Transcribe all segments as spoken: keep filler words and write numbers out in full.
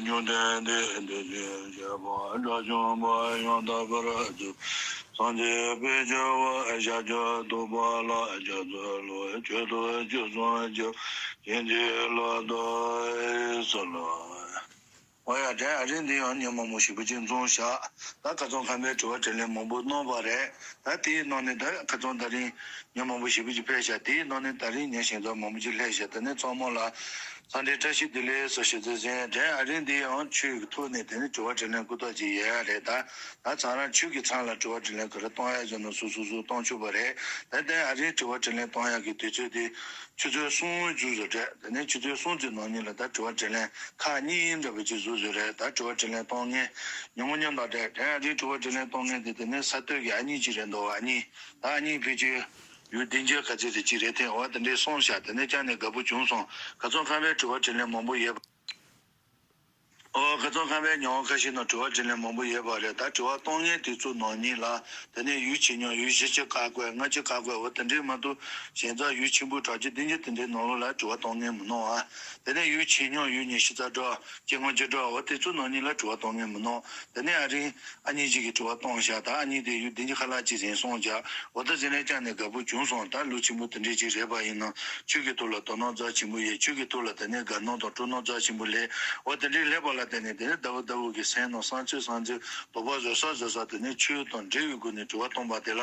འབྱུང་ལྡན་འདས། འདི་ཕྱིར་གཤེགས་པ་དགྲ་བཅོམ་པ་ཡང་དག་པར་རྫོགས། སངས་རྒྱས་དཔལ་གྱུར་པ་ཤཱཀྱ་ཐུབ་པ་ལ་ཕྱག་འཚལ་ལོ། མཆོད་དོ་སྤྱན་གསུམ་མཆོད་ཅིང་བྱིན་གྱིས་བརླབ་ཏུ་གསོལ་ལོ། འོ་ཡ། དེ་ཨ་རིང་འདི་ཡང་ཉིན་མང་པོ་ཞེ་པོ་ཅིག་འཛོམས་བཞག་ད་ཁ་སང་ཁམས་པའི་དྲི་བ་དྲིས་ལན་མང་པོ་གནང་བ་རེད། ད་དེའི་ནང་ནས་ད་ཁ་སང་ད་རིང་ཉིན་མང་པོ་ཞེ་པོ་ཅིག་ཕེབས་ཤག་དེའི་ནང་ནས་ད་རིང་ཉིན་ཞིག་ཙམ་མང་པོ་ཅིག་སླེབས་ཤག་དེ་ནས་ཚང་མ་ལ་འཚམས་འདྲི་བཀྲ་ཤིས་བདེ་ལེགས་སུ་ཞུ་རྩིས་ཟིན། དེ་ཨ་རིང་འདི་ཡང་ཆོས་ཀྱི་ཐོག་ནས་དེ་ནས་དྲི་བ་དྲིས་ལན་ཧུར་ཐག་ཅིག་ཡོད་ཡ་རེད། ད་ད་ཚང་རང་ཆོས་ཀྱི་མཚམས་ལ་དྲི་བ་དྲིས་ལན་ག་རེ་གཏོང་ཡ་ཟེར་ན་སོ་སོ་སོ་གཏོང་ཆོག་པ་རེད། ད་དེ་ཨ་རིང་དྲི་བ་དྲིས་ལན་གཏོང་ཡ་གི་དུས་ཚོད་དེ་ཆུ་ཚོད་གསུམ་བཅུ་ཙམ་རེད། དེ་ནས་ཆུ་ཚོད་གསུམ་ཙམ་ནང་ཉིད་ལ་ད་དྲི་བ་དྲིས་ལན་ཁག་གཉིས་འདྲ་པོ་ཅིག་བཟོས་བཟོས་རེད། ད་དྲི་བ་དྲིས་ལན་གཏོང་མཁན་ཉུང་ཉུང་འདྲ་རེད། དེ་ཡང་རིང་དྲི་བ་དྲིས་ལན་གཏོང་མཁན་དེ་དེ་ནས་ས་སྟོད་ཀྱི་ཨ་ནེ་ཅིག་རེད་འདུག་ཨ་ནེ་ད་ཨ་ནེ་ཕལ་ཆེར་ཡུལ་བདེ་འཇགས་ག་ཚོད་དེ་ཅིག་རེད་དེ། འོ་དེ་འདྲས་སོང་ཤག་དེ་ནས་ཅང་ནས་དགའ་པོ་བྱུང་སོང་། ཁ་སང་ཁམས་པའི་དྲི་བ་དྲིས་ལན་མང་པོ་ཡོད་པ། ཨོ་ཁ་སང་ཁམས་པའི་ཉི་མ་ཁ་ཤས་ནང་དྲི་བ་དྲིས་ལན་མང་པོ་ཡོད་པ་རེད། ད་དྲི་བ་གཏོང་མཁན་དེ་ཚོ་ནང་ཉིད་ལ་དེ་ནས་ཡུལ་ཆེ་ཉུང་ཡུལ་བཞི་ཅིག་བཀག་དགོས་ལྔ་ཅིག་བཀག་དགོས། འོ་དེ་འདྲས་མ་གཏོགས་གཞན་ཚང་ཡུལ་ཆེན་པོ་དྲུག་ཅུ་བདུན་ཅུ་དེ་འདྲའི་ནང་ལོགས་ལ་དྲི་བ་གཏོང་མཁན་མི་ནོར་བ། དེ་ནས་ཡུལ་ཆེ་ཉུང་ཡུལ་ཉི་ཤུ་རྩ་དྲུག་སྐྱེ་དངོས་བཅུ་དྲུག་འོ་དེ་ཚོ་ནང་ཉིད་ལ་དྲི་བ་གཏོང་མཁན་མི་ནོར། དེ་ནས་ཨ་རིང་ཨ་ནེ་ཅིག་གིས་དྲི་བ་གཏོང་ཤག་ད་ཨ་ནེ་དེ་ཡུལ་བདུན་ཅུ་ཁ་ལག་ཅིག་ཟིན་སོང་ཤག་འོ་ད་ཟིན་ནས་ཀྱང་ནས་དགའ་པོ་བྱུང་སོང་། ད་ལོ་ཆེན་པོ་དེ་འདྲས་ཅིག་རེད་པ་ཡིན་ན་ཆོས་ཀྱི་ཐོག་ལ་དོ་སྣང་རྩ་ཆེན་པོ་ཡོད། ཆོས་ཀྱི་ཐོག་ལ་དེ་ནས་དགའ་སྣང་དང་སྤྲོ་སྣང་རྩ་ཆེན་པོ་སླེབས། འོ་དེ་འདྲས་སླེབས་པ་ལ་བརྟེན་ནས་དེ་ནས་ཟླ་བ་ཟླ་བ་གི་སེམས་ནང་བསམ་ཚུལ་བསམ་ཚུལ་དོགས་པ་བཟོ་ས་བཟོ་ས་དེ་ནས་ཆོས་དང་འབྲེལ་བའི་སྒོ་ནས་དྲི་བ་གཏོང་པ་དེ་ལ་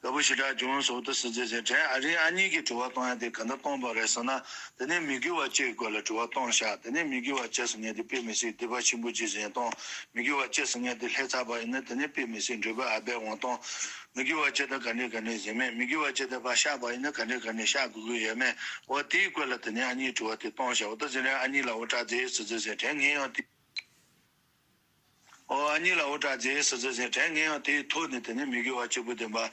དགའ་པོ་ཞེ་དྲག་བྱུང་སོང་། ད་ཟིན་ཚེ་ཟིན་དྲན་ཨ་རིང་ཨ་ནེ་གིས་དྲི་བ་གཏོང་ཡ་དེ་ག་འདྲ་གཏོང་པ་རེད་ཟེར་ན། དེ་ནས་མི་དགེ་བ་བཅུའི་སྐོར་ལ་དྲི་བ་གཏོང་ཤག་དེ་ནས་མི་དགེ་བ་བཅུ་ཟེར་མཁན་དེ་དཔེ་མི་སྲིད་སྡིག་པ་ཆེན་པོ་ཅིག་ཟིན་གཏོང་། མི་དགེ་བ་བཅུ་ཟེར་མཁན་དེ་སླེབས་ཚར་བ་ཡིན་ན་དེ་ནས་དཔེ་མི་སྲིད་འགྲོ་བའི་ཨ་བའི་འོང་གཏོང་། མི་དགེ་བ་བཅུ་དེ་ག་འདྲས་ག་འདྲས་ཟིན་མེད། མི་དགེ་བ་བཅུ་དེ་ཕར་བཤགས་པ་ཡིན་ན་ག་འདྲས་ག་འདྲས་བཤགས་དགོས་ཀྱི་ཡོད་མེད། འོ་དེའི་སྐོར་ལ་དེ་ནས་ཨ་ནེས་དྲི་བ་དེ་གཏོང་ཤག་འོ་ད་ཟིན་ནས་ཨ་ནེ་ལ་འོ་དྲག་མཛད་ཟེར་ཟེར་ཟེར་དྲན། ངས་ཡང་དེ། ཨོ་ཨ་ནེ་ལ་འོ་དྲག་མཛད་ཟེར་ཟེར་ཟེར་དྲན། ངས་ཡང་དེའི་ཐོག་ནས་དེ་ནས་མི་དགེ་བ་བཅུ་པོ་དེ་འབའ་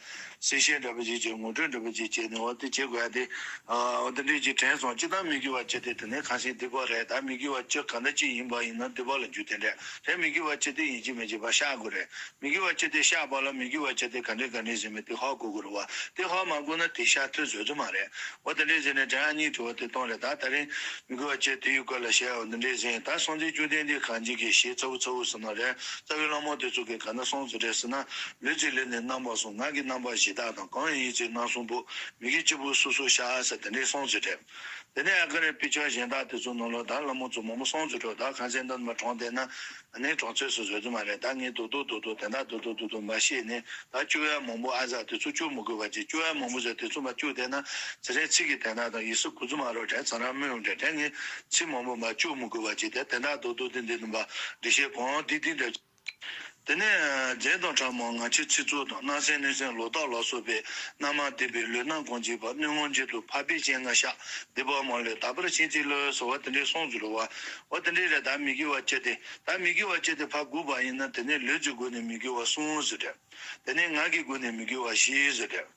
གསལ་བཤད་འདྲ་པོ་ཅིག་བྱས་ངོ་སྤྲོད་འདྲ་པོ་ཅིག་བྱས་ནས་འོ་དེ་བྱེད་དགོས་ཡ་དེ། འོ་དེ་འདྲས་ཅིག་དྲན་སོང་། སྤྱིར་བཏང་མི་དགེ་བ་བཅུ་དེ་དེ་ནས་ཁ་སང་སྡིག་པ་རེད། ད་མི་དགེ་བ་བཅུ་ག་འདྲ་ཅིག་ཡིན་པ་ཡིན་ན་སྡིག་པ་ལ་འགྱུར་དེ་འདྲས་རེད། མི་དགེ་བ་བཅུ་དེ་ཡིན་གཅིག་མིན་གཅིག་ཕར་བཤགས་དགོས་རེད། མི་དགེ་བ་བཅུ་དེ་བཤགས་པ་ལ་མི་དགེ་བ་བཅུ་དེ་ག་འདྲས་ག་འདྲས་ཟིན་མེད་དེ་ཧ་གོ་དགོས་རེད་བ། དེ་ཧ་མ་གོ་ན་དེ་བཤགས་ཐུབ་བཟོ་རྒྱུ་མ་རེད། འོ་དེ་འདྲས་ཟིན་ནས་དྲན། ཨ་ནེས་དྲི་བ་དེ་གཏོང་རེད། ད་ད་རིང་མི་དགེ་བ་བཅུ་དེའི་སྐོར་ལ་བཤད། འོ་འདི་འདྲས་ཟིན། ད་སངས་རྒྱས་བཅོམ་ལྡན་འདས་གང་ཅིག་གིས་ཞེས་ཚ་བོ་ཚ་བོ་ཟེར་ན་རེད། རྩ་བའི་བླ་མ་དེ་ཚོ་གིས་ག་འདྲ་གསུངས་ཟེར་རེད་ཟེར་ན། ལུས་ཀྱི་ལུས་ནི་རྣམ་པ་གསུམ། ངག་གི་རྣམ་པ་བཞི་དག་དང་། གང་ཡིན་ཡིད་ཀྱི་རྣམ་གསུམ་པོ། མི་དགེ་བཅུ་པོ་སོ་སོར་བཤགས་ཟེར་དེ་འདྲས་གསུངས་ཟེར་རེད། དེ་ནས་ཨ་ཁ་རེ་དཔེ་ཆ་གཞན་དག་དེ་ཚོ་ནང་ལོགས་ད་བླ་མ་ཚོ་མང་པོ་གསུངས་ཟེར་འགྲོ། ད་ཁ་སང་འདི་མ་དྲངས་བསྡད་ན་ཨ་ནི་དྲངས་ཚོད་སུ་བཟོ་རྒྱུ་མ་རེད། ད་ངས་རྡོག་རྡོག་རྡོག་རྡོག་དེ་འདྲ་རྡོག་རྡོག་རྡོག་རྡོག་མ་བཤད་ནས་ད་བཅུག་ཡ་མང་པོ་ཨ་ཟ་དེ་ཚོ་བཅུག་མི་དགོས་པ་ཅིག་བཅུག་ཡ་མང་པོ་ཟ་དེ་ཚོ་མ་བཅུག་བསྡད་ན་ཚེ་རིང་ཚིག་གི་དོན་དག་དང་ཡིག་གཟུགས་གོ་རྒྱུ་མ་རེད་དྲན། ཚང་ར་སྨོན་འདྲ་དྲན། ངས་ཚིག་མང་པོ་མ་བཅུག་མི་དགོས་པ་ཅིག་དེ་དེ་འདྲ་རྡོག་རྡོག་དེ་འདི་ནུས་པ་འགྲེལ་བཤད་གང་དེ་དེ་འདྲ། དེ་ནས་རྫས་དང་ཕྲ་མོ་ངག་ཆོས་ཚིག་རྩུབ་དང་། རྣམ་གསལ་གནོད་སེམས་ལོག་ལྟ་ལ་སོགས་པའི་རྣམ་མང་སྡིག་པའི་ལུས་རྣམ་གང་བྱེད་པ། སྣོད་ངོར་འཇིག་ཏུ་འཕགས་པའི་སྤྱན་སྔར་བཤགས། སྡིག་པ་མ་ལུས་དག་པར་ཕྱིན་ཅི་ལོག་ཟེར་བ་དེ་འདྲའི་གསུངས་ཟེར་བ། འོ་དེ་འདྲའི་རེད། ད་མི་དགེ་བ་བཅུ་དེ་ད་མི་དགེ་བ་བཅུ་དེ་ཕར་དགོས་པ་ཡིན་ན་དེ་ནས་ལུས་ཀྱི་སྒོ་ནས་མི་དགེ་བ་གསུམ་ཟེར་རེད། དེ་ནས་ངག་གི་སྒོ་ནས་མི་དགེ་བ་བཞི་ཟེར་རེད།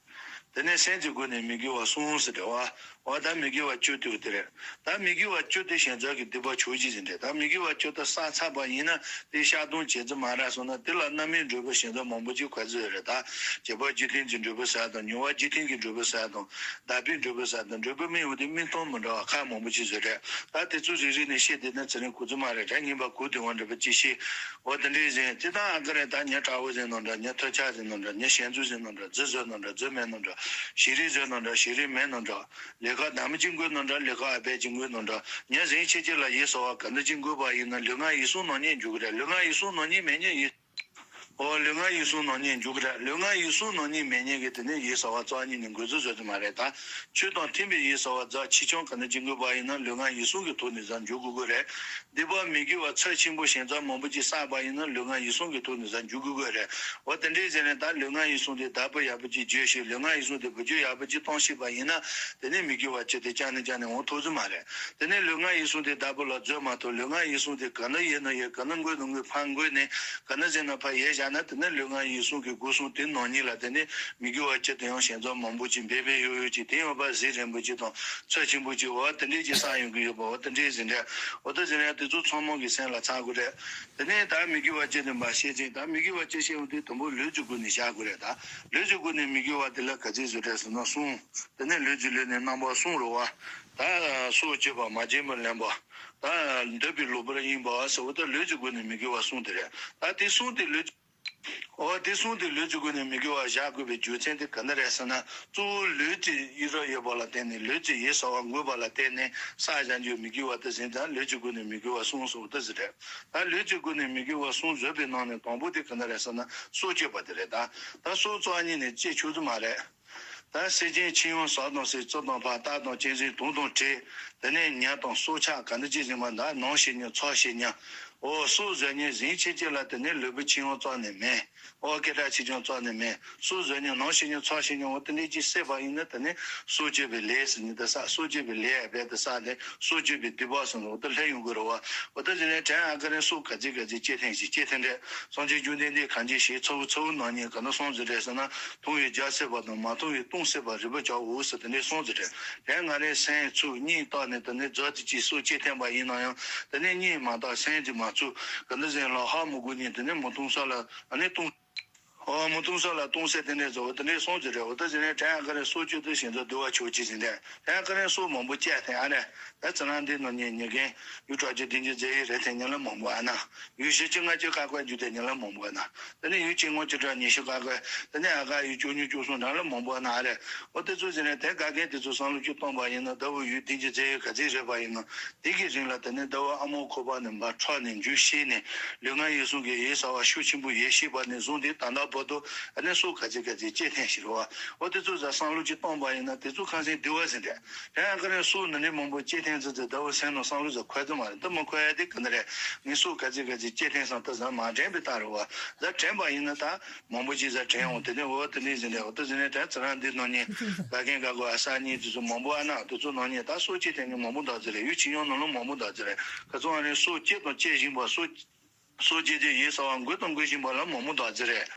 དེ་ནས་སེམས་ཀྱི་སྒོ་ནས་མི་དགེ་བ་གསུམ་ཟེར་རེད་བ། འོ་ད་མི་དགེ་བ་བཅུ་དེ་དེ་རེད། ད་མི་དགེ་བ་བཅུ་དེ་གཞན་ཚོགས་ཀྱི་སྡིག་པ་ཆོག་ཅི་ཟིན་རེད། ད་མི་དགེ་བ་བཅུ་དེ་བསགས་ཚར་བ་ཡིན་ན་དེ་བཤགས་གཏོང་བྱེད་རྒྱུ་མ་རག་སོང་ན་དེ་ལ་རྣམ་སྨིན་འབྲས་བུ་གཞན་ཚོགས་མང་པོ་ཅིག་འཁོར་རྒྱུ་ཡོད་རེད། ད་བྱེད་པ་རྒྱུ་མཐུན་གྱི་འབྲས་བུ་ཟེར་དང་། མྱོང་བ་རྒྱུ་མཐུན་གྱི་འབྲས་བུ་ཟེར་དང་། དག་པའི་འབྲས་བུ་ཟེར་དང་། འབྲས་བུ་སྨིན་ཡོང་དེ་སྨིན་སྟངས་མི་འདྲ་བ་ཁག་མང་པོ་ཅིག་ཡོད་རེད། ད་དེ་ཚོ་རེ་རེ་ནས་བཤད་བསྡད་ན་ཚེ་རིང་གོ་རྒྱུ་མ་རེད་དྲན། ངན་པ་གོ་བདེ་བ་འདྲ་པོ་ཅིག་བཤད། འོ་དེ་འདྲས་ཟིན། སྤྱིར་བཏང་ཨ་ཁ་རེད། ད་ཉ་དྲག་པོ་ཟིན་ནོ་འདྲ། ཉ་ཐོལ་ཆག་ཟིན་ནོ་འདྲ། ཉ་ཞལ་འཛུམ་ཟིན་ནོ་འདྲ། རྫི་བཟོས་ནོ་འདྲ། རྫི་མེད་ནོ་འདྲ། ཞིག་རིག་བཟོས་ནོ་འདྲ། ཞིག་རིག་མེད་ནོ་འདྲ། ལས་ཀ་ནམ་ཅིག་འགོས་ནོ་འདྲ། ལས་ཀ་ཨ་བས་ཅིག་འགོས་ནོ་འདྲ། ཉ་ཟིན་ཕྱི་ཕྱི་ལ་ཡིད་གསོ་བ་ག་འདྲ་ཅིག་འགོས་པ་ཡིན་ན་ལུས་ངག་ཡིད་གསུམ་ནང་ཉིད་འཇུག་གི་རེད། ལུས་ངག་ཡིད་གསུམ་ནང་ཉིད་མེད་ཉིད་ཡིད། འོ་ལུས་ངག་ཡིད་གསུམ་ནང་ཉིད་འཇུག་གི་རེད། ལུས་ངག་ཡིད་གསུམ་ནང་ཉིད་མེད་ཉིད་ཀྱི་དེ་ནས་ཡིད་གསོ་བ་རྩ་བ་ཉིད་ནས་འགོས་ཚུལ་བཟོ་རྒྱུ་མ་རེད། ད་ཆོས་དང་མཐུན་པའི་ཡིད་གསོ་བ་རྩ་ཆེ་ཆུང་ག་འདྲ་ཅིག་འགོས་པ་ཡིན་ན་ལུས་ངག་ཡིད་གསུམ་གྱི་ཐོག་ནས་ཟ་འཇུག་དགོས་ཀྱི་རེད། སྡིག་པ་མི་དགེ་བ་ཚབས་ཆེན་པོ་ཞེ་ཙམ་མང་པོ་ཅིག་བསགས་པ་ཡིན་ན་ལུས་ངག་ཡིད་གསུམ་གྱི་ཐོག་ནས་ཟ་འཇུག་དགོས་ཀྱི་རེད། འོ་དེ་འདྲས་ཟེར་ནས་ད་ལུས་ངག་ཡིད་གསུམ་དེ་བདག་པོ་ཡག་པོ་ཅིག་བྱས་ཤིང་ལུས་ངག་ཡིད་གསུམ་དེ་བེད་སྤྱོད་ཡག་པོ་ཅིག་གཏོང་ཤེས་པ་ཡིན་ན་དེ་ནས་མི་དགེ་བ་བཅུ་དེ་བཅག་ནས་བཅག་ནས་འོང་ཐུབ་ཀྱི་མ་རེད། དེ་ནས་ལུས་ངག་ཡིད་གསུམ་དེ་བདག་པོ་ལ་འཛུལ་མ་ཐུབ། ལུས་ངག་ཡིད་གསུམ་དེ་ག་ན་ཡོད་ན་ཡོད། ག་ན་འགོས་ན་འགོས། ཕར་འགོས་ནས་ག་ན་ཟིན་ན་ཕར་ཡལ་བཞག་ན་དེ་ནས་ལུས་ངག་ཡིད་གསུམ་གྱི་སྒོ་གསུམ་དེ་ནང་ཉིད་ལ་དེ་ནས་མི་དགེ་བ་བཅུ་དེ་ཡང་ཞེ་ཙམ་མང་པོ་ཅིག་འབེབས་འབེབས་ཡོད་ཡོད་ཅིག་དེ་ཡང་ཕར་ཟས་རན་པོ་ཅིག་དང་ཚོད་ཆེན་པོ་ཅིག་འོ་དེ་འདྲས་ཅིག་བསགས་ཡོང་གི་ཡོད་པ། འོ་དེ་འདྲས་ཟིན་རེད། འོ་དེ་ཟིན་རེད། དེ་ཚོ་ཚང་མ་གི་སེམས་ལ་ཚང་དགོས་རེད། དེ་ནས་ད་མི་དགེ་བ་བཅུ་དེ་མ་བཤད་ཅིང་ད་མི་དགེ་བ་བཅུ་བཤད་ཡོང་དུས་དང་པོ་ལུས་ཀྱི་སྒོ་ནས་བཤགས་དགོས་རེད། ད་ལུས་ཀྱི་སྒོ་ནས་མི་དགེ་བ་དེ་ལ་ག་ཚོད་བཟོ་རེད་ཟེར་ན་གསུམ། དེ་ནས་ལུས་ཀྱི་ལུས་ནི་རྣམ་པ་གསུམ་རེད་བ། ད་སྲོག་གཅོད་པ། མ་བྱིན་པར་ལེན་པ། ད་འདོད་པའི་ལུས་པོ་ཡིན་པ་ཟེར་བ་ད་ལུས་ཀྱི་སྒོ་ནས་མི་དགེ་བ་གསུམ་དེ་རེད། ད་དེ་གསུམ་དེ་ལུས། འོ་དེ་གསུམ་དེ་ལུས་ཀྱི་སྒོ་ནས་མི་དགེ་བ་བཞག་དགོས་པའི་རྒྱུ་མཚན་དེ་ག་འདྲ་རེད་ཟེར་ན། གཙོ་བོ་ལུས་ཀྱི་ཡིད་རབ་ཡོད་པ་ལ་བརྟེན་ནས་ལུས་ཀྱི་ཡིད་གསལ་བ་འགོད་པ་ལ་བརྟེན་ནས་བསགས་བཞག་རྒྱུ་མི་དགེ་བ་དེ་ཟིན་ཙང་ལུས་ཀྱི་སྒོ་ནས་མི་དགེ་བ་གསུམ་ཟེར་བ་དེ་ཟིན་རེད། ད་ལུས་ཀྱི་སྒོ་ནས་མི་དགེ་བ་གསུམ་བཟོས་པའི་ནང་ནས་དང་པོ་དེ་ག་འདྲ་རེད་ཟེར་ན་སྲོག་གཅོད་པ་དེ་རེད། ད་ད་སྲོག་རྩ་བ་ཉིད་ནས་གཅོད་ཆོག་གི་མ་རེད། ད་སེམས་ཅན་ཁྱེར་ཡོང་ཟ་དང་ཟོས། བཙོ་དང་ཕར་བཏབ་དང་གཅན་གཟན་དུག་དང་བྲིས། དེ་ནས་ཉ་དང་སྲོག་ཆགས་ག་འདྲ་ཅིག་ཟིན་པ་ད་ནང་བཞིན་ཉོ་ཚོགས་བཞིན་ཉོ། འོ་སྲོག་ཟོས་ཉོ་ཟིན་ཕྱིན་ཆད་ལ་དེ་ནས་ལུས་པོ་ཁྱེར་ཡོང་རྩ་ནས་མེད། འོ་སྐད་གྲགས་ཆེ་ཆུང་རྩ་ནས་མེད། སྲོག་ཟོས་ཉོ་ནང་བཞིན་ཉོ་ཚོགས་བཞིན་ཉོ། འོ་དེ་འདྲ་ཅིག་བསད་པ་ཡིན་ན་དེ་ནས་སྲོག་གཅོད་པའི་ལས་ཟེར་ནི་དེ་བསགས། སྲོག་གཅོད་པའི་ལས་རྦད་དེ་བསགས་ཏེ་སྲོག་གཅོད་པའི་སྡིག་པ་ཟེར་ནི་འོ་དེ་སླེབས་ཡོང་གི་རེད་བ། འོ་ད་ཟིན་ནས་དྲན་ཨ་ཀ་རན་སྲོག་ག་ཚད་ག་ཚད་གཅོད་ཐེངས་ཤིག་གཅོད་ཐེངས་རེད། སངས་རྒྱས་བཅོམ་ལྡན་འདས་གང་ཅི་ཞིག་ཚ་བོ་ཚ་བོ་ནང་ཉིད་ག་ན་སོང་ཟེར་རེད་ཟེར་ན། ཐུང་བའི་རྒྱ་བསད་པ་དང་མ་ཐུང་བའི་ལྟུང་བསད་པ་རིལ་བུ་བྱའོ་ཟེར་དེ་འདྲས་གསུངས་ཟེར་རེད། དེ་ང་རའི་སེམས་ཚུགས་སྙིང་ལྟག་ནས་དེ་ནས་རྫ་དེ་ཅིག་སྲོག་གཅོད་ཐེངས་པ་ཡིན་ན་ཡང་དེ་ནས་སྙིང་མ་ལྟག་སེམས་ཀྱི་མ་ཚུགས་ག་འདི་ཟེར་ལ་ཧ་མི་གོ་ཉིན་དེ་ནས་མུ་ཐུང་ས་ལ་ཨ་ནི་ལྟུང་། ཨོ་མུ་ཐུང་ས་ལ་ལྟུང་བསད་དེ་འདྲས་བཟོ་བ་དེ་འདྲས་གསུངས་ཟེར་རེད། འོ་ད་ཟེར་ནས་དྲན་ཨ་ཀ་རན་སྲོག་གཅོད་དུ་ཞིང་ཚོ་འདུལ་བ་ཆོག་ཅི་ཟེར་འདྲས་དྲན་ཨ་ཀ་རན་སྲོག་མང་པོ་བཅད་ཐེངས་ཨ་ནས་ད་ཙི་ནང་འདི་ནང་ཉིན་ཉི་རྒན་ཡུལ་གྲགས་ཀྱི་དེ་འདྲས་མཛད་ཡོད་རེད། དེ་ཉིན་ལ་མང་པོ་ཨ་ན། ཡུལ་ཤི་ཅི་ང་ཅི་ཀ་ཀ་རྒྱུ་དེ་ཉིན་ལ་མང་པོ་ན། དེ་ནས་ཡུལ་ཆེན་ངོ་ཅི་དྲག་ཉི་ཤུ་ཀ་ཀ། དེ་ནས་ཨ་ཀ་ཡུལ་བཅུ་གཉིས་བཅུ་གསུམ་དྲག་ལ་མང་པོ་ན་རེད། འོ་དེ་ཚོ་ཟེར་ནས་དེ་ཀ་ཀའི་དེ་ཚོ་བསམ་བློ་ཅིག་གཏོང་པ་ཡིན་ན་ཟླ་བོ་ཡུལ་བདུན་གྱི་རྫས་ཡོད་ག་ཚད་རེད་པ་ཡིན་ན། དེ་གི་རིང་ལ་དེ་ནས་ཟླ་བོ་ཨ་མོ་ཁོ་པ་ནས་འབར་འཕྲོག་ནས་འཇུ་ཤེས་ནས་ལུས་ངག་ཡིད་གསུམ་གྱི་ཡིད་གསལ་བ་ཤུགས་ཆེན་པོ་ཡེ་ཤེས་པ་ནས་བཟུང་སྟེ་ད་ལྟ་བར་དུ་ཨ་ནི་སྲོག་ག་ཚད་ག་ཚད་གཅོད་ཐེངས་ཤིག་རེད་བ། འོ་དེ་ཚོ་ཟ་བསམ་བློ་ཅིག་གཏོང་པ་ཡིན་ན་དེ་ཚོ་ཁ་སང་དེ་བ་ཟེར་འདྲ། དེ་ཡང་ཁ་རེ་སྲོག་ནི་ནི་མང་པོ་སྐྱེ་ཐེངས་ཙི་ཙི་ཟླ་བོ་སེམས་ནང་བསམ་བློ་ཟ་འཁོར་ཙི་མ་རེད། འདི་མ་འཁོར་ཡ་དེ་ག་འདི་རེད། ངས་སྲོག་ག་ཚི་ག་ཚི་སྐྱེ་ཐེངས་སང་ད་ཟ་མ་དྲན་པའི་ལྟ་རུ་བ། ཟ་དྲན་པ་ཡིན་ན་ད་མང་པོ་ཅིག་ཟ་དྲན་འོང་། དེ་ནས་འོ་དེ་འདྲས་ཟིན་རེད། འོ་དེ་ཟིན་རེད། དྲན་ཙི་རང་འདི་ནང་ཉིད་ག་གན་ག་གོ་ཨ་ས་གཉིས་དེ་ཚོ་མང་པོ་ཨ་ན་དེ་ཚོ་ནང་ཉིད་ད་སྲོག་སྐྱེ་ཐེངས་ནི་མང་པོ་འདུག་ཙི་རེད། ཡུལ་ཆེ་ཡང་ནང་ལོ་མང་པོ་འདུག་ཙི་རེད། ཁ་ཚོང་ཨ་རེ་སྲོག་སྐྱེ་དང་སྐྱེ་བཞིན་པ་སྲོག་སྲོག་སྐྱེ་དེ་ཡིད་གསལ་བ་འགོད་དང་འགོད་བཞིན་པ་ལ་མང་པོ་འདུག་ཙི་རེད།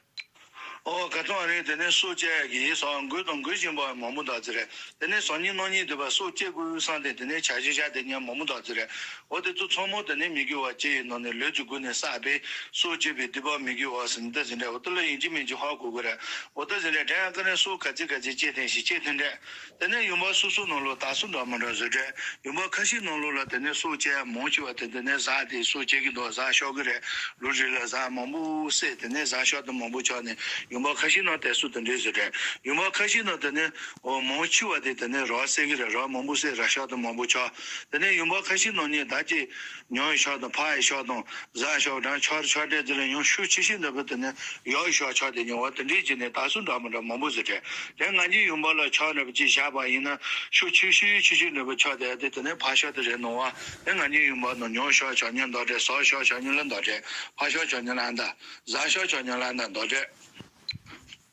ཨོ་ཁ་ཚང་རེད། དེ་ནས་སྲོག་གཅོད་ཀྱི་ཡིད་གསལ་བ་འགོད་དང་འགོད་བཞིན་པ་མང་པོ་འདུག་ཙི་རེད། དེ་ནས་བཟང་ཉིད་རྣམ་གཉིས་འདུས་པ་སྲོག་གཅོད་དགོས་བསམ་སྟེ་དེ་ནས་བྱ་བྱེད་བྱ་དེ་ཉམས་མང་པོ་འདུག་ཙི་རེད། ཨོ་དེ་ཚོ་ཚང་མ་དེ་ནས་མི་དགེ་བ་བཅུ་ཡི་ནང་ནས་ལུས་ཀྱི་སྒོ་ནས་བསགས་པའི་སྲོག་གཅོད་པའི་སྡིག་པ་མི་དགེ་བ་ཟེར་འདི་ཟིན་རེད། ཨོ་དེ་ལ་ཡིན་གཅིག་མིན་གཅིག་ཧ་གོ་དགོས་རེད། ཨོ་དེ་ཟིན་རེད། དེ་ཡང་ཀ་ནས་སྲོག་ག་ཚི་ག་ཚི་གཅོད་ཐེངས་ཤིག་གཅོད་ཐེངས་རེད། དེ་ནས་ཡུམ་བ་སོ་སོ་ནང་ལོགས་དག་སུ་འདྲ་མི་འདྲ་བཟོ་གྲས། ཡུམ་བ་ཁ་ཤས་ནང་ལོགས་ལ་དེ་ནས་སྲོག་གཅོད་མང་ཆེ་བ་དེ་དེ་ནས་ཟ་དེ་སྲོག་གཅོད་ཀྱི་འདུག་ཟ་ཤོར་གི་རེད། ལུས་རིགས་ལ་ཟ་མང་པོ་བསད་དེ་ནས་ཟ་ཤོར་དེ་མང་པོ་ཆགས་ནས་ཡུམ་བ་ཁ་ཤས་ནང་དེ་སུ་དེ་འདྲས་བཟོ་གྲས། ཡུམ་བ་ཁ་ཤས་ནང་དེ་ནས་འོ་མང་ཆེ་བ་དེ་དེ་ནས་རོ་བསད་གི་རེད། རོ་མང་པོ་བསད་ར་ཤོར་དེ་མང་པོ་ཆགས། དེ་ནས་ཡུམ་བ་ཁ་ཤས་ནང་ནས་ད་ཅི་ཉོ་ཡི་ཤོར་དང་ཕ་ཡི་ཤོར་དང་། ཟ་ཤོག་གྲང་ཆོག་ཆོག་དེ་དེ་ལ་ཡང་ཤུགས་ཆེ་ཤོས་འདྲ་པོ་དེ་ནི་ཡོག་ཤོག་ཆོག་དེ་ཉོ་བ་དེ་འདྲས་ཀྱི་ནི་དག་སུ་འདྲ་མི་འདྲ་མང་པོ་ཟེར་གྲས། དེ་ང་གཉིས་ཡུམ་བ་ལ་ཆོག་འདྲ་པོ་ཅིག་བཞག་པ་ཡིན་ན་ཤུགས་ཆེ་ཤོས་ཆེ་ཤོས་འདྲ་པོ་ཆོག་དེ་དེ་དེ་ནི་ཕ་ཤོག་དེ་རེད་ནོ་བ། དེ་ང་གཉིས་ཡུམ་བ་ནང་ཉོ་ཤོག་ཆོག་ཉོ་འདོག་གྲས། ཟ་ཤོག་ཆོག་ཉོ་ལ་འདོག་གྲས། ཕ་ཤོག་ཆོག་ཉོ་ལ་འདོག་ཟ་ཤོག་ཆོག་ཉོ་ལ་འདོག་གྲས།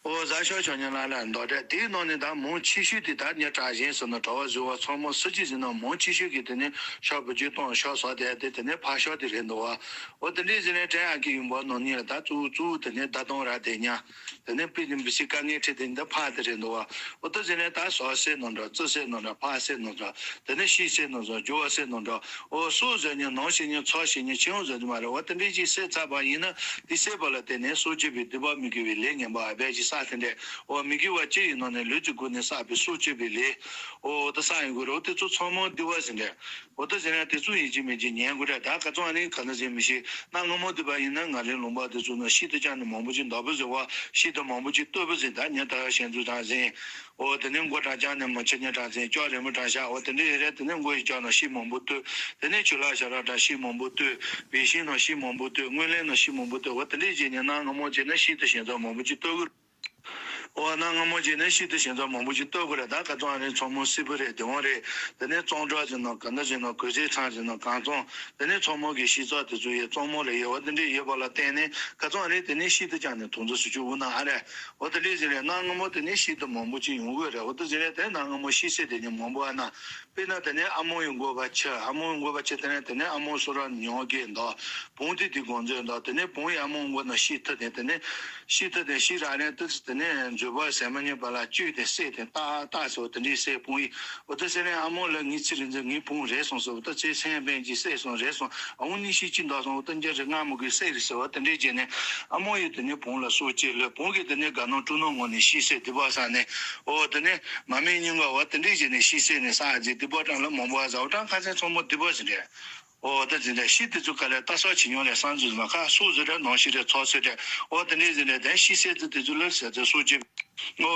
ཨོ་ཟ་ཤོག་ཆོག་ཉོ་ལ་ལ་འདོག་གྲས། དེའི་ནང་ནས་ད་མང་ཆེ་ཤོས་དེ་ད་ཉ་གྲགས་གཞན་ཟེར་ན་གྲྭ་བ་བཟོ་བ་ཚང་མ་སུ་གཅིག་ཟེར་ན་མང་ཆེ་ཤོས་ཀྱི་དེ་ནས་ཤོག་བུ་རྒྱུ་གཏོང་ཤོག་ཟ་དེ་དེ་དེ་ནས་ཕ་ཤོག་དེ་རེད་འདུག་བ། ཨོ་དེ་འདྲས་ཟེར་ནས་དྲན་ཨ་ཀི་ཡུམ་བ་ནང་ཉིད་ལ་ད་གཙོ་བོ་གཙོ་བོ་དེ་ནས་ད་གཏོང་ར་དེ་ཉ། དེ་ནས་པི་དེ་འབི་སི་དཀའ་ངལ་འཕྲད་དེ་འདི་ཕ་དེ་རེད་འདུག་བ། ཨོ་དེ་ཟེར་ནས་ད་ཟོག་བསད་ནོ་འདྲ། རྩི་བསད་ནོ་འདྲ། ཕག་བསད་ནོ་འདྲ། དེ་ནས་ཤིང་བསད་ནོ་འདྲ། རྒྱུ་བ་བསད་ནོ་འདྲ། ཨོ་སྲོག་ཟོས་ནས་ནང་བཞིན་ནས་ཚོགས་བཞིན་ནས་ཁྱེད་ཡོང་ཟོས་དུ་མ་རེད་བ། དེ་འདྲས་ཅིག་བསད་ཚར་བ་ཡིན་ན་དེ་བསད་པ་ལ་བརྟེན་ནས་སྲོག་གཅོད་པའི་སྡིག་པ་མི་དགེ་བའི་ལས་ངན་པ་ཨ་བས་ཅིག་བསགས་དེ་འདྲས། ཨོ་མི་དགེ་བ་བཅུ་ཡི་ནང་ནས་ལུས་ཀྱི་སྒོ་ནས་བསགས་པའི་སྲོག་གཅོད་པའི་ལས། ཨོ་ད་བསགས་ཡོང་གི་རེད། དེ་ཚོ་ཚང་མ་སྡིག་པ་ཟེར་འདྲས། ཨོ་ད་ཟེར་ན་དེ་ཚོ་ཡིན་གཅིག་མིན་གཅིག་ཉན་དགོས་རེད། ད་ཁ་ཚང་ཨ་ནི་ག་ན་ཟེར་མི་ཤེས། གནའ་སྔ་མོ་དུས་པ་ཡིན་ན་ང་རའི་ལུང་པ་དེ་ཚོ་ན་ཤིང་དུ་ཅང་ནི་མང་པོ་ཅིག་འདག་པོ་ཟེར་བ། ཤིང་དུ་མང་པོ་ཅིག་བཏོད་པོ་ཟེར། ད་ཉ་ད་ཞན་ཚུ་དང་ཟེར། ཨོ་དེ་ནས་མགོ་གྲངས་ཀྱང་ནས་མ་ཆེ་ཉ་གྲངས་ཟིན་ཀྱོག་རེ་མོ་གྲངས་བཞག་ཨོ་དེ་འདྲ་ཡིན་རེད། དེ་ནས་མགོ་ཡི་ཀྱོག་ནང་ཤིང་མང་པོ་བཏོད། དེ་ནས་ཆུ་ལྷག་ཞག་ར་གྲངས་ཤིང་མང་པོ་བཏོད། བེ་ཤིང་ནང་ཤིང་མང་པོ་བཏོད། སྔོན་ལན་ནང་ཤིང་མང་པོ་བཏོད། ཨོ་དེ་འདྲ་བྱས་ནས་གནའ་སྔ་མོ་བྱས་ན་ཤིང་དུ་ཞིང་ཚབ་མང་པོ་ཅིག་བཏོད་དགོས། ཨོ་གནའ་སྔ་མོ་བྱས་ན་ཤིང་དུ་ཞིང་ཚབ་མང་པོ་ཅིག་བཏོད་དགོས་རེད། ད་ཁ་ཚང་རེད། ཚོང་མོ་སིལ་བུ་རེད། དེ་བང་རེད། དེ་ནས་གཙང་སྦྲ་ཟིན་ནང་ག་འདྲ་ཟིན་ནང་གོས་ཟས་ཚང་ཟིན་ནང་གང་ཚང་། དེ་ནས་ཚོང་མོ་གི་ཤིང་ཚབ་དེ་ཚོ་ཡོད། གཙང་མོ་ལ་ཡོད། ཨོ་དེ་འདྲ་ཡོད་པ་ལ་བརྟེན་ནས་ཁ་ཚང་རེད། དེ་ནས་ཤིང་དུ་ཀྱང་ནས་དུང་འཛིན་སུ་ཆུ་འུ་ན་ཨ་རེད། འོ་དེ་འདྲས་ཟེར་རེད། གནའ་སྔ་མོ་དེ་ནས་ཤིང་དུ་མང་པོ་ཅིག་ཡོང་གི་རེད། འོ་དེ་ཟེར་རེད། དེ་གནའ་སྔ་མོ་ཤིང་བསད་དེ་ཉིན་མང་པོ་ཨ་ན། དཔེར་ན་དེ་ནས་ཨ་མོ་ཡི་མགོ་བ་ཆུ། ཨ་མོ་ཡི་མགོ་བ་ཆུ་དེ་ནས་དེ་ནས་ཨ་མོ་སོ་ར་ཉོག་གེ་འདུག་བོང་དེ་དེ་གོང་ཚོད་འདུག་དེ་ནས་བོང་ཡི་ཨ་མོ་མགོ་ན་ཤིང་ཐུ་དེ་དེ་ནས་ཤིང་ཐུ་དེ་ཤིང་ར་རན་དུ་དེ་ནས་མཛོད་པ་ཟས་མ་ཉོས་པ་ལ་བཅུག་དེ་བསད་དེ་ཏག་ཏག་ཟེར་བ་དེ་འདྲས་བསད། བོང་ཡི་འོ་དེ་ཟེར་རེད། ཨ་མོ་ལ་ངའི་ཚེ་རིང་ཚེ་ངའི་བོང་རེད་སོང་ཟེར་བ་དེ་ཚེ་སེམས་པན་གྱིས་བསད་སོང་རེད་སོང་། ཨ་འུ་གཉིས་ཤིག་གཅིག་འདུག་སོང་། འོ་ད་འཇའ་རི་རྔ་མོ་གིས་བསད་རེད་ཟེར་བ་དེ་འདྲས་བྱས་ནས་ཨ་མོ་ཡིས་དེ་ནས་བོང་ལ་སྲོག་བཅད་ལ་བོང་གིས་དེ་ནས་དགའ་སྣང་སྤྲོ་སྣང་ངང་ནས་ཤིང་བསད་སྡིག་པ་བསགས་ནས། ཨོ་དེ་ནས་མ་སྨད་སྙིང་ག་བ་དེ་འདྲས་བྱས་ནས་ཤིང་བསད་ནས་བསགས་རྗེས་སྡིག་པ་གྲངས་ལ་མང་པོ་བསགས། འོ་གྲངས་ཁ་སང་ཚང་མ་སྡིག་པ་ཟེར་འདྲ། ཨོ་ད་ཟིན་ནས་ཤི་དེ་ཚོ་ག་ལས་ལྟ་ས་བྱེད་མྱོང་ལས་སང་ཚོད་མ་ཁ་སུ་ཟེར་ར་ནོ་ཤི་རེ་ཚོ་ཚོད་རེ། ཨོ་དེ་ནས་ཟིན་ནས་དེ་ཤི་སེ་ཚོ་དེ་ཚོ་ལ་ཟེར་ཚོད་སུ་ཅི། ཨོ་